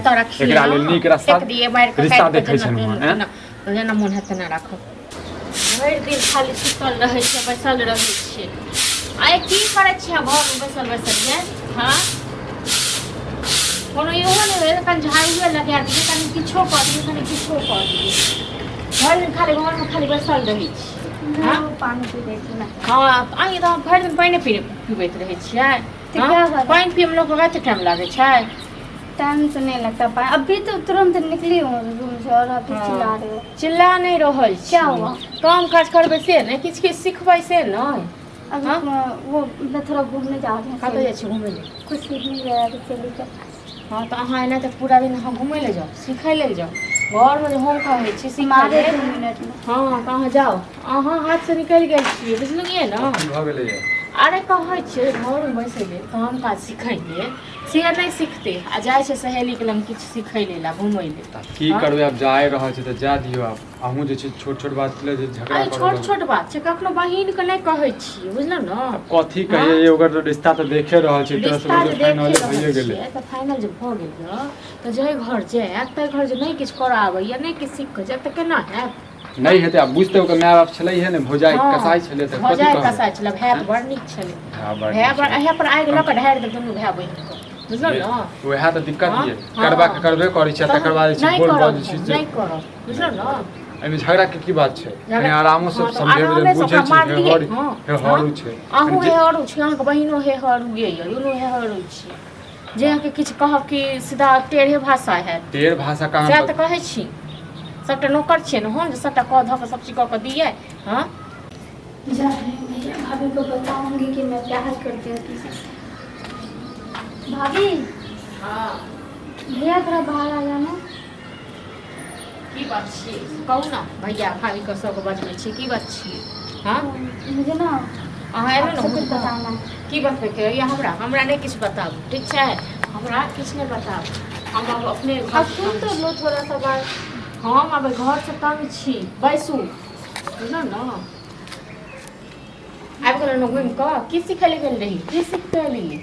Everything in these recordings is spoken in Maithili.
तऽ रखिए एकरा लेल नीक रास्ता फेंक दिए मारि कऽ रिश्ता काटि कऽ देखै जेना छलहुँ हँ, जेना जेना मोन हैत तेना राखब। भरि दिन खाली सुतल रहै छै, बैसल रहै छै। आइ की करै छियै घरमे बैसल बैसल ये? हँ, कोनो इहो नहि होइए, कनि झाड़ुए लगा दियै, कनि किछो कऽ दियै, कनि किछो कऽ दियै। भरि दिन खाली घरमे खाली बैसल रहै छियै। हँ, पानी पी लै छी। हँ, अहीं तऽ भरि दिन पानि पीबैत रहै छियै। तऽ क्या करबै? पानि पियैमे लोकके कते टाइम लागै छै? टाइम तो नहीं लगता पानी। अभी तो तुरंत निकली हूँ रूम से और अभी चिल्ला रहे हो। चिल्ला नहीं रहल छी। क्या हुआ? काम काज करबै से नहि, किछु किछु सिखबै से नहि। अभी हाँ? वो मैं थोड़ा घूमने जा रही हूँ। कतऽ जाइ छी घुमै लए? कुछ सीखने गया था चली के पास। हँ, तऽ अहाँ एना तऽ पूरा दिन अहाँ घुमै लए जाउ, सिखै लेल जाउ। घरमे जे हम कहै छी सिखै मारे लेल। 2 मिनट में। हँ, तऽ अहाँ जाउ। अहाँ हाथसँ निकलि गेल छियै, बुझलियै ने? की भऽ गेलैए? अरे, कहै छियै घरमे बैसै लेल, काम काज सिखै लेल, से नहि सिखतै आ जाइ छै सहेलीके लग किछु सिखै लेल आ घुमै लेल। तऽ की हँ? करबै, आब जाए रहल छै तऽ जाए दियौ। आब अहूँ जे छै छोट छोट बात लए जे झगड़ा अरे, करऽ छोट लगबै। छोट बात छै, कखनो बहिनके नहि कहै छियै, बुझलहुँ ने? कथी कहियै, ओकर रिश्ता तऽ देखे रहल छै एक तरहसँ। रिश्ता जे बुझियौ फाइनल देखे भइए रहल गेलै। छियै तऽ फाइनल जे भऽ गेल यऽ तऽ जाहि घर जायब ताहि घर जे नहि किछु करऽ आबैए, नहि किछु सीख कऽ जायब, तऽ केना हैत? नहि हेतै। आब बुझतै, ओकर माय बाप छलै हे ने, भौजाइ कसाइ छलै तऽ कथी भौजाइ कहबै? कसाइ छलै, भाय तऽ बड़ नीक छलै। हँ, बड़ भाय नीक बड़ छलै। इएह पर आगि लऽ कऽ ढारि देल दुनू भाय बहिनके, बुझलहुँ ने? उएह तऽ दिक्कत हँ, ये हँ। करबाक करबे करै छै, तकर बाद जे छै नहि बोल करब बजै छै हम, जे नहि करब, बुझलहुँ ने? एहिमे झगड़ा के की बात छै? कनि आरामो से हँ, तऽ समझेबै, आरामे से बुझै ओकरा छै। मारलियै, हेहर हँ, हेहरू हँ। छै। अहूँ कनि जे हेहरू छी, अहाँके बहिनो हेहरूए यऽ, दुनू हेहरू छी। जे अहाँके किछु कहब कि सीधा टेढ़े भाषा हैत। टेढ़ भाषा कहाँ? सएह तऽ कहै छी, सभटा नौकर छियै ने हम जे सभटा कऽ धऽ कऽ सभ चीज कऽ कऽ दियै? हँ। जा रही हूँ भैया भाभी को बताऊंगी कि मैं प्यार करती हूँ किसी से। भाभी। हँ। भैया, थोड़ा बाहर आ जाना। की बात छियै? कहू ने, भैया भाभीके सबके बजबै छी, की बात छियै? हँ। मुझे ना अहाँ एलहुँ आपसे ने कुछ बताना है। की बतबैके यऽ हमरा? हमरा नहि किछु बताबू, ठीक छै? हमरा किछु नहि बताबू। हम आब अपने अब घरसँ सुन तंग तो छी। लो थोड़ा सा बात। हम आब घरसँ तंग छी। बैसू, बुझलहुँ ने? आबि गेलहुँ ने घुमि कऽ? की सिखै लए गेल रही? की सीख कऽ एलियै?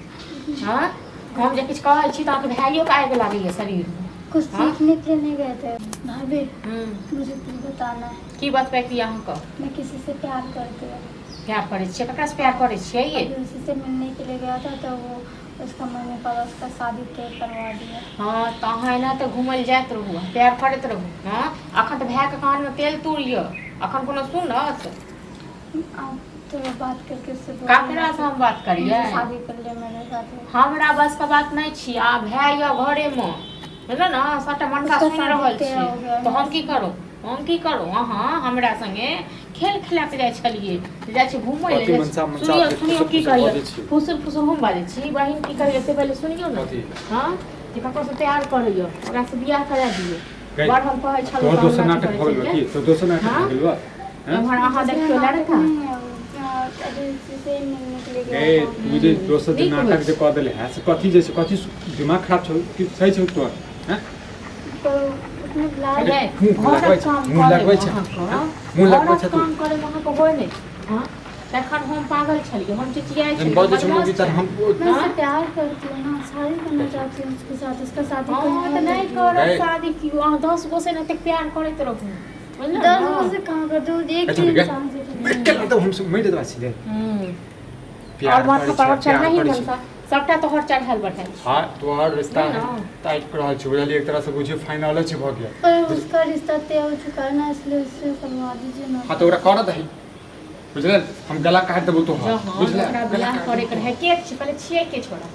हँ, हम जे किछु कहै छी तऽ अहाँके भाइयोके आगि लागैए शरीरमे। कुछ हाँ? सीखने के लिए नहीं गए थे भाभी। हूँ। मुझे कुछ बताना है। की बतबैके यऽ अहाँके? मैं किसी से प्यार करती हूँ। प्यार करै छियै? ककरासँ प्यार करै छियै ये? अभी उसी से मिलने के लिए गया था तो वो उसका मम्मी पापा उसका शादी तय करवा दिया। हँ, तऽ अहाँ एना तऽ घुमय लए जाइत रहू, प्यार करैत रहू। हँ, अखन तऽ भायके कानमे तेल तूर यऽ, अखन कोनो सुनत? आप थोड़ा बात करके उससे बोलिए ना ककरासँ कि हम बात मुझे करियै? शादी कर ले मेरे साथ। हमरा बसके बात नहि छी। आ भाय यऽ घरेमे, बुझलहुँ ने? सभटा मनसा उसका सुनि शादी रहल तय छी हो गया तऽ है। हम की करू? हम की करू? अहाँ हमरा संगे खेल खेला कऽ जाइ छलियै, जाइ छी घुमै कथी लए। मनसा मनसा सुनियौ, अपने सुनियौ फुसुर की फुसुर कहैया। बजै छी? फुसुर फुसुर हम बाजै छी? बहिन की कहैया से पहिले सुनियौ ने। कथी? हँ, जे ककरोसँ प्यार करैया, ओकरासँ बियाह करा दियौ। गै, बड़ हम कहै छलहुँ तोहर तऽ दोसर हमरा नाटक अथी भऽ करै गेल बा छलियै। की? तोहर दोसर नाटक हँ भऽ गेल बा? हँ? एम्हर अहाँ दूसरा देखियौ नाटक लड़का। नहीं है वो, अभी उसी से ही मिलने के लिए गया गै, था। तू जे दोसर जे नीक होइ नाटक जे छै। कऽ देले है से कथी जे छै? कथी दिमाग खराब छौ कि सही छौ तोहर? हँ? तो उसने बुलाया। गै, मुँह घरक लगबै छै, काम मुँह करैमे लगबै छै, अहाँके हँ? मुँह लगबै घरक छै तू? काम करैमे अहाँके होइ नहि? हँ, तखन हम पागल छलियै, हम चिचियाइ जहन छलियै, बजै छौ बदमाश मौगी तहन छलियै। हम मैं हँ? उससे प्यार करती हूँ ना, शादी करना चाहती हूँ उसके साथ, उसका शादी हँ, करने तऽ नहि करती हूँ। करब गै। शादी कियो। अहाँ 10 गो से ने एतेक प्यार करैत रहू, बुझलहुँ 10 ने? गो से कहाँ करती हूँ, एक अच्छा ही गै, इंसान से करती हूँ। एके लात हम सब मरि देबा छियै। हूँ। प्यार आओर माथा करै पर छै, आओर प्यार चढ़ाही करै छै। मनसा सभटा तोहर चढ़ायल बढ़ायल छै। हँ, तोहर रिश्ता बुझलहुँ ने? ताकि रहल छी, बुझलियै? एक तरह से बुझियौ फाइनले छै, भऽ गेल। पर उसका रिश्ता तय हो चुका है ना, इसलिए उससे करवा दीजिए ना। हँ, तऽ ओकरा करऽ दही, बुझल? हम गला काटि देबौ तोहर। जहन बुझले? ओकरा गला बियाह काटि करैके देबौ। रहै, के छी पहिले? छियै के छोड़ा?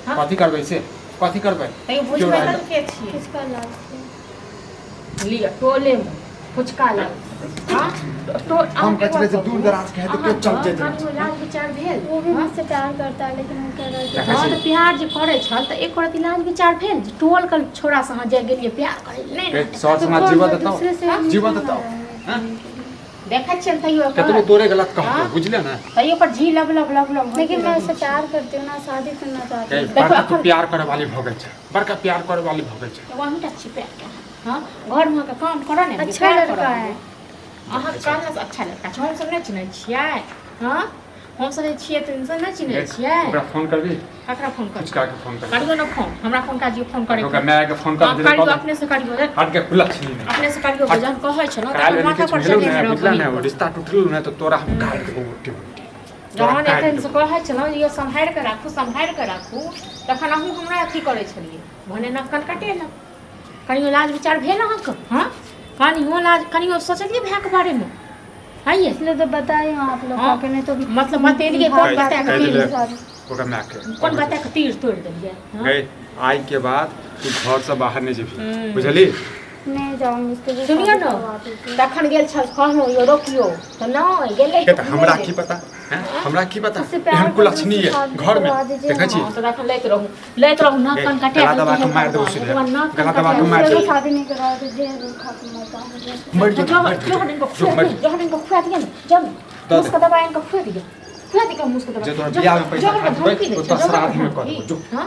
हँ? कथी करबै से? कथी करबै? तैयो क्यो बुझबै रहै तब के छियै। किसका लाज है? लिअ, टोलेमे फुचका लाल। हँ, तो हम कहै छलियै जे दूर दराज के हेतै, केओ चल जेतै। कनियो लाज विचार भेल? वो भी हँ? मुझसे प्यार करता है, लेकिन वो कह रहा है कि देखै हँ, छी। तऽ प्यार जे करै छल तऽ एक रति लाज विचार भेल जे टोलके छोड़ासँ अहाँ जे गेलियै प्यार करै लए? नहि गै, ने? सर तो समाज कौन जीवऽ है? देतौ? दूसरे से हम जीवऽ क्यों देतौ? ना रहेंगे हँ? करने के लिए? देखै छियनि तैयो एकर कतबो तोरे गलत कहतौ, हँ? बुझले ने? तैयो पर जी लब लब लब लब होइते लेकिन मैं रहै उससे छै। प्यार करती हूँ ना, शादी करना चाहती गै, हूँ। देखो बड़का तू अखन प्यार करे वाली भऽ गेल छै, बड़का प्यार करे वाली भऽ गेल छै। वहीँटा छी प्यार के। हँ, घरमे अहाँके काम करऽ ने अच्छा प्यार लड़का करऽ। है। अहाँ कहलासँ अच्छा लड़का छै, हमसभ नहि चिन्है छियै? हँ, हम सब जे छियै तऽ से नहि चिन्है छियै। ओकरा फोन करबी? ककरा फोन करबै? पुचका के फोन करबी। करियौ ने फोन, हमरा फोन काजियो फोन करे। ओकरा माय के फोन कर हँ, दे। करियौ, अपने से करियौ रे। हट के खुला छी नहीं। अपने से करियौ, जहन कहै छै ने काल्हि तखन माथा किछु पर भेलौ चढ़े ने, रहब बुझला ने, बहिनके। रिश्ता टूटलौ ने तऽ तोरा हम काटि देबौ गोटी गोटी। तोरा जहन काटि एखन से देबौ। कहै छलहुँ जे यौ सम्हारि कऽ राखू, सम्हारि कऽ राखू, तखन अहूँ हमरा अथी करै छलियै, भने नक्कन कटेलक। कनियो लाज विचार भेल अहाँके? हँ, कनियो लाज, कनियो सोचलियै भायके बारेमे? है ये इसलिए तो बताई हूँ आप लोग हाँ। को, नहीं तो मतलब बतेलियै, कोन भाभी बता के कहि तीर देले। शादी। ओकरा माय के कोन बता के तीर तोड़ि देलियै? हँ? गई, आइ के बाद तू घर से बाहर नहीं जेबही, हम्म। बुझली? नहीं जाऊंगी उसके भी सुनियौ शादी ने, करवा दीजिए। तखन गेल छल, कहलहुँ यौ रोकियौ तऽ नहि गेलै। के तऽ हमरा की पता हैं, हमरा की पता उससे प्यार एहन कुल कर लक्षणी दीजिए, है शादी घर में करवा दीजिए। देखै छी। हँ, तऽ तखन लैत रहू, लैत रहू, नाक कान कटा गला दबा के मारि देबौ सीधे, गला दबा के मारि उससे देबौ। भी शादी नहीं करवा दीजिए, खा के मरता हूँ। मरि जो, मरि जो, जहन इनको जो, खुआ मरि दियौ, जहन इनको खुआ दियौ ने, जब दऽ दे। मुसके दबाई इनको खुआ दियौ, खुआ दियौ मुसके दबाई। जे तोरा बियाह में पैसा जहर के खर्च होय, धमकी दै ओ छियै, तोरा जहर के श्राद्ध में कऽ धमकी। देबौ, जो। हँ,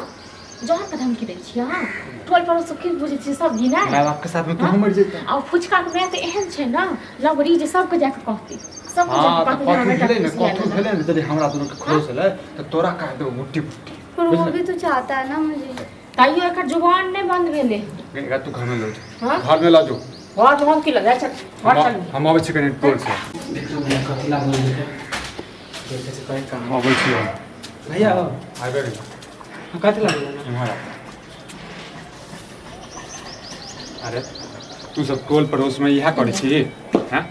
जहर के धमकी दै छियै अहाँ? टोल पड़ोस सब की बुझै छियै सब गिनाय? माय बाप के साथ में तू मरि जेतै। आ फुचका के माय तऽ एहन छै ने लबड़ी जे सबके जाके कहतै, सबके हाँ, जाके तऽ कहतै जे कथू हमर बेटा भेलै ने, खुशिया कथू लेलक। भेलै ने, यदि हमरा दुनू के खरोच एलै तऽ तोरा काटि देबौ गुट्टी गुट्टी। पर वो बुझले? भी तो चाहता है ना मुझे। तैयो एकर जुबान नहि बंद भेलै। एकरा तू घर में लऽ जो। हाँ? घर में लऽ जो। घर में हम की लऽ जाइ छै? घर चलू। हम अबै छी कनि टोल से। देखो भैया कथी लागल है, देखै छै कहीं काम। अबै छी हम। भैया हो। आबि गेल। हाँ, कथी लागल है? इम्हर आ। अरे तू सब टोल पड़ोस में इएह करै छी हैं?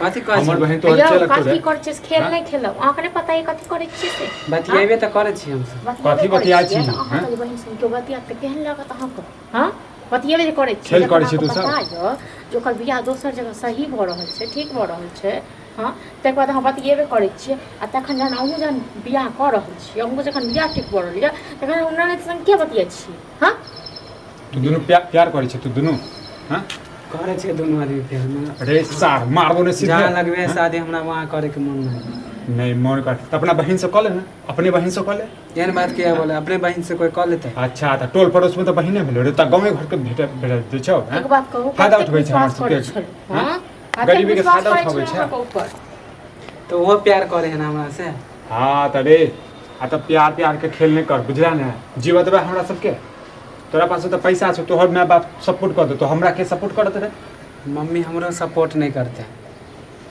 कथी कहै हमर छी? बहिन तोहर यौ के लगतौ कथी रे? करै छियै से खेल हाँ? नहि खेलब, अहाँके नहि पता यऽ कथी करै छियै से? बतियेबे तऽ करै छी हमसब। बतियेबे कथी करै बतियाइ छियै छी, तऽ अहाँके हैं? जे बहिन संग केओ बतियात तऽ केहन लागत अहाँके? हँ, बतियेबे जे करै छियै, खेल जखन करै छी अहाँके तू सब? पता यऽ जे ओकर बियाह दोसर जगह सही भऽ रहल छै, ठीक भऽ रहल छै, हँ, ताहिके बाद अहाँ बतियेबे करै छियै, आ तखन जहन अहूँ जहन बियाह कऽ रहल छियै, अहूँके जखन बियाह ठीक भऽ रहल यऽ, तखन हम ननैद संग किया बतियाइ छियै? हँ, तू दुनू प्यार प्यार करै छै तू दुनू? हँ, करै छियै दुनू आदमी प्यार में। अरे सार मारबो ने सीधे। जहाँ लगबे शादी हमरा वहाँ करे के मन नहीं। नहीं मन कर तऽ अपना बहिन से कऽ ले ने, अपने बहिन से कऽ ले। एहन बात किया बोले, अपने बहिन से कोई कऽ लेतै? अच्छा, तऽ टोल पड़ोस में तऽ बहिने भेलो रे, तऽ गाँवे घर के भेट भेट दै छौ हैं? एक बात कहू, फायदा कतेक उठबै छै हमर विश्वास करै सबके। छलहुँ, हँ? हँ? कतेक गरीबी के विश्वास फायदा करै उठाबै छलहुँ छै। अहाँके ऊपर? तऽ ओहो प्यार करे है ना हमरा से। हाँ तऽ रे, आ तऽ प्यार प्यार के खेल नहि कर, बुझला ने? जीव देबै हमरा सबके? तोरा पास तऽ पैसा छौ, तोहर माय बाप सपोर्ट कर देतौ, हमरा के सपोर्ट करत रे? मम्मी हमरो सपोर्ट नहीं करते।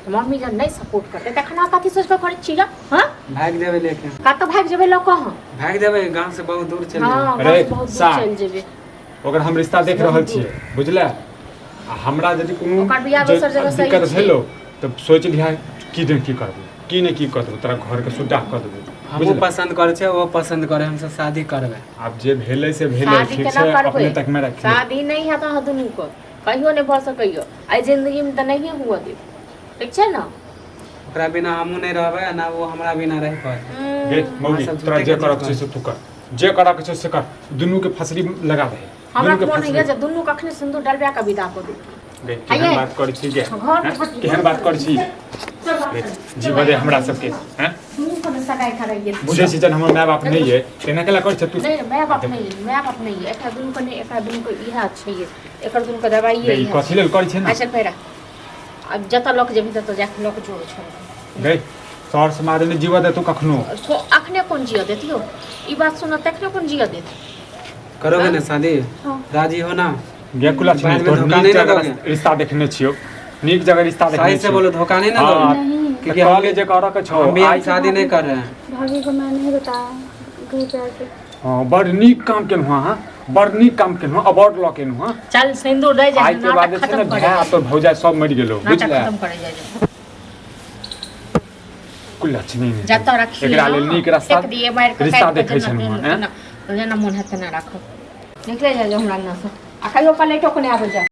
मम्मी जब नहि सपोर्ट करतै तखन अहाँ कथी सोचि कऽ करै छियै? हँ, भागि जेबै लेके। कतऽ भागि जेबै लऽ कऽ? अहाँ भागि जेबै गाँव से, बहुत दूर चलि जेबै। हँ, अरे, गाँव से बहुत दूर सार। चलि जेबै। ओकर हम रिश्ता देख रहल छियै, बुझले? आ हमरा यदि कोनो ओकर बियाह जे दोसर जगह सही दिक्कत छै। भेलो तऽ सोचि लिहा की ने की करबो, की ने की कऽ देबो, तोरा घरके सुड्डाह कऽ देबो। हमहूँ बुझले? पसंद करै छियै, ओहो पसंद करे, हमसब शादी करबै। आब जे भेलै से भेलै। शादी ठीक केना छै, करबै? अपने तक मे राखि। शादी नहि हैत अहाँ दुनूके, कहियो नहि भऽ सकैए, एहि जिन्दगीमे तऽ नहिए हुअ देब, ठीक छै ने? ओकरा बिना हमहूँ नहि रहबै आ ना वो हमरा बिना रहि पाओत। गे मौगी, अहाँ सब तोरा झूठे जे के करक छै जिद से तू कर, जे करक छै से कर, दुनू के फसरी लगा दे। हमरा दुनू के मोन फसरी। होइए जे दुनू कखने सिन्दूर डलबा कऽ विदा कऽ दू। गे, केहन आइये। बात करै छी गे? घर हैं? केहन बात करै छी? गे, जीव दे हमरा सबके हैं? दुनू को सगाई कराइए। बुझै छी जहन हमर माय बाप नहि ये, तेना केला करै छै तू? नहि, माय बाप नहि ये, माय बाप नहि ये, एकरा दुनू के नहि, एकरा दुनू के इएह छै ये, एकर दुनू के दवाइए गे, ई इएह कथी लेल करै छै ने? अच्छा पैरा, आब जतऽ लऽ के जेबही ततऽ जाके लऽ के जोड़ छोड़। गे, सर समाज नहि जीव देतौ कखनो। अखने कोन जिय देत यौ? ई बात सुनत तखने कोन जिय देत? करोगे ना शादी? हाँ। राजी हो ना? गे कुला छी, बाद में तोहर धोखा नीक नहीं ना जगह दोगे? रिश्ता देखने छियौ, नीक जगह रिश्ता देखने सही से छियौ। बोलो, धोखा नहीं ना हाँ, दोगे? नहीं। क्योंकि तऽ हम कहले जे करऽ के छौ हम भी आइ। शादी नहीं कर रहे हैं। भाभी को मैं नहीं बताया कहीं प्यार के। हँ, बड़ नीक काम केलहुँ अहाँ, बड़ नीक काम केलहुँ, अवार्ड लऽ केलहुँ हँ। चल सिन्दूर दै जाइ, आइ के बाद नाटक जे छै ने खत्म करे भाय आ जाइ, तोर भौजाइ सब मरि गेलौ, नाटक बुझले? खत्म करे जाइ जाइ। कुलक्षणी नहि। जतऽ रखिए एकरा लेल नीक रास्ता फेंक दिए मारि कऽ रिश्ता काटि कऽ, देखै जेना छलहुँ हँ, जेना जेना मोन हैत तेना राखब। निकले जाइ जाउ हमरा अंगनासँ आ कहियो पलैटो के नहि आबै जाउ।